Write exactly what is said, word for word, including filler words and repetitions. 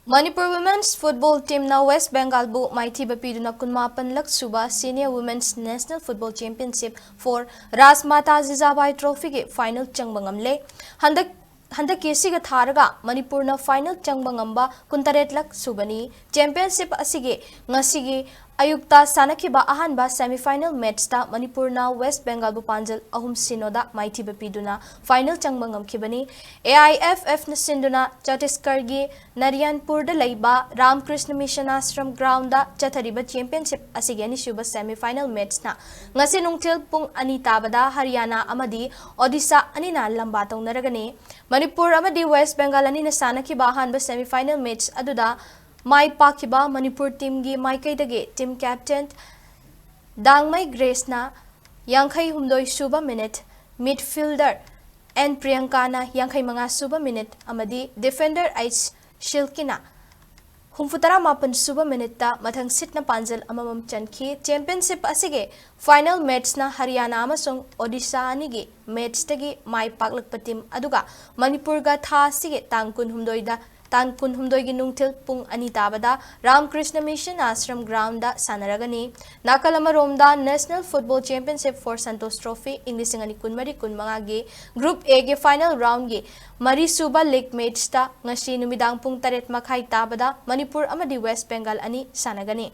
Manipur Women's Football Teamꯅ West Bengalꯕꯨ ꯃꯥꯏꯊꯤꯕ ꯄꯤꯗꯨꯅ ꯀꯨꯟꯃꯥꯄꯟꯂꯛ ꯁꯨꯕ Senior Women's National Football Championship for Rajmata Jijabai Trophyꯒꯤ final ꯆꯪꯕ ꯉꯝꯂꯦ꯫ ꯍꯟꯗꯛ ꯍꯟꯗꯛꯀꯤ ꯑꯁꯤꯒ ꯊꯥꯔꯒ ꯃꯅꯤꯄꯨꯔꯅ final ꯆꯪꯕ ꯉꯝꯕ ꯀꯨꯟꯇꯔꯦꯠꯂꯛ ꯁꯨꯕꯅꯤ꯫ Championship ꯑꯁꯤꯒꯤ ꯉꯁꯤꯒꯤ ꯑꯌꯨꯛꯇ ꯁꯥꯟꯅꯈꯤꯕ ꯑꯍꯥꯟꯕ semi final matchꯇ ꯃꯅꯤꯄꯨꯔꯅ West Bengalꯕꯨ ꯄꯥꯟꯖꯜ ꯑꯍꯨꯝ ꯁꯤꯅꯣꯗ ꯃꯥꯏꯊꯤꯕ ꯄꯤꯗꯨꯅ final ꯆꯪꯕ ꯉꯝꯈꯤꯕꯅꯤ꯫ AIFFꯅ ꯁꯤꯟꯗꯨꯅ ꯆꯇꯤꯁꯒꯔꯒꯤ ꯅꯔꯤꯌꯥꯟꯄꯨꯔꯗ ꯂꯩꯕ ꯔꯥꯝꯀ꯭ꯔꯤꯁꯅ ꯃꯤꯁꯟ ꯑꯥꯁ꯭ꯔꯝ groundꯗ ꯆꯠꯊꯔꯤꯕ championship ꯑꯁꯤꯒꯤ ꯑꯅꯤꯁꯨꯕ semi final matchꯅ ꯉꯁꯤ ꯅꯨꯡꯊꯤꯜ ꯄꯨꯡ ꯑꯅꯤ ꯇꯥꯕꯗ ꯍꯔꯤꯌꯥꯅꯥ ꯑꯃꯗꯤ ꯑꯣꯗꯤꯁꯥ ꯑꯅꯤꯅ ꯂꯝꯕꯥ ꯇꯧꯅꯔꯒꯅꯤ꯫ ꯃꯅꯤꯄꯨꯔ ꯑꯃꯗꯤ West Bengal ꯑꯅꯤꯅ ꯁꯥꯟꯅꯈꯤꯕ ꯑꯍꯥꯟꯕ semi final match ꯑꯗꯨꯗ ꯃꯥꯏ ꯄꯥꯛꯈꯤꯕ ꯃꯅꯤꯄꯨꯔ teamꯒꯤ ꯃꯥꯏꯀꯩꯗꯒꯤ team captain ꯗꯥꯡꯃꯩ ꯒ꯭ꯔꯦꯁꯅ ꯌꯥꯡꯈꯩ ꯍꯨꯝꯗꯣꯏ ꯁꯨꯕ minute, midfielder ꯑꯦꯟ ꯄ꯭ꯔꯤꯌꯪꯀꯥꯅ ꯌꯥꯡꯈꯩ ꯃꯉꯥ ꯁꯨꯕ minute ꯑꯃꯗꯤ defender ꯑꯩꯆ ꯁꯤꯜꯀꯤꯅ ꯍꯨꯝꯐꯨꯇꯔꯥ ꯃꯥꯄꯟ ꯁꯨꯕ minuteꯇ ꯃꯊꯪ ꯁꯤꯠꯅ ꯄꯥꯟꯖꯜ ꯑꯃꯃꯝ ꯆꯟꯈꯤ꯫ Championship ꯑꯁꯤꯒꯤ final matchꯅ ꯍꯔꯤꯌꯥꯅꯥ ꯑꯃꯁꯨꯡ ꯑꯣꯗꯤꯁꯥ ꯑꯅꯤꯒꯤ matchꯇꯒꯤ ꯃꯥꯏ ꯄꯥꯛꯂꯛꯄ team ꯑꯗꯨꯒ ꯃꯅꯤꯄꯨꯔꯒ ꯊꯥ ꯑꯁꯤꯒꯤ ꯇꯥꯡ ꯀꯨꯟꯍꯨꯝꯗꯣꯏꯗ, ꯇꯥꯡ ꯀꯨꯟꯍꯨꯝꯗꯣꯏꯒꯤ ꯅꯨꯡꯊꯤꯜ ꯄꯨꯡ ꯑꯅꯤ ꯇꯥꯕꯗ ꯔꯥꯝꯀ꯭ꯔꯤꯁꯅ ꯃꯤꯁꯟ ꯑꯥꯁ꯭ꯔꯝ groundꯗ ꯁꯥꯟꯅꯔꯒꯅꯤ꯫ ꯅꯥꯀꯜ ꯑꯃꯔꯣꯝꯗ National Football Championship for Santosh Trophy ꯏꯪ ꯂꯤꯁꯤꯡ ꯑꯅꯤ ꯀꯨꯟꯃꯔꯤ ꯀꯨꯟꯃꯉꯥꯒꯤ Group Aꯒꯤ final roundꯒꯤ ꯃꯔꯤꯁꯨꯕ league matchꯇ ꯉꯁꯤ ꯅꯨꯃꯤꯗꯥꯡ ꯄꯨꯡ ꯇꯔꯦꯠ ꯃꯈꯥꯏ ꯇꯥꯕꯗ ꯃꯅꯤꯄꯨꯔ ꯑꯃꯗꯤ West Bengal ꯑꯅꯤ ꯁꯥꯟꯅꯒꯅꯤ꯫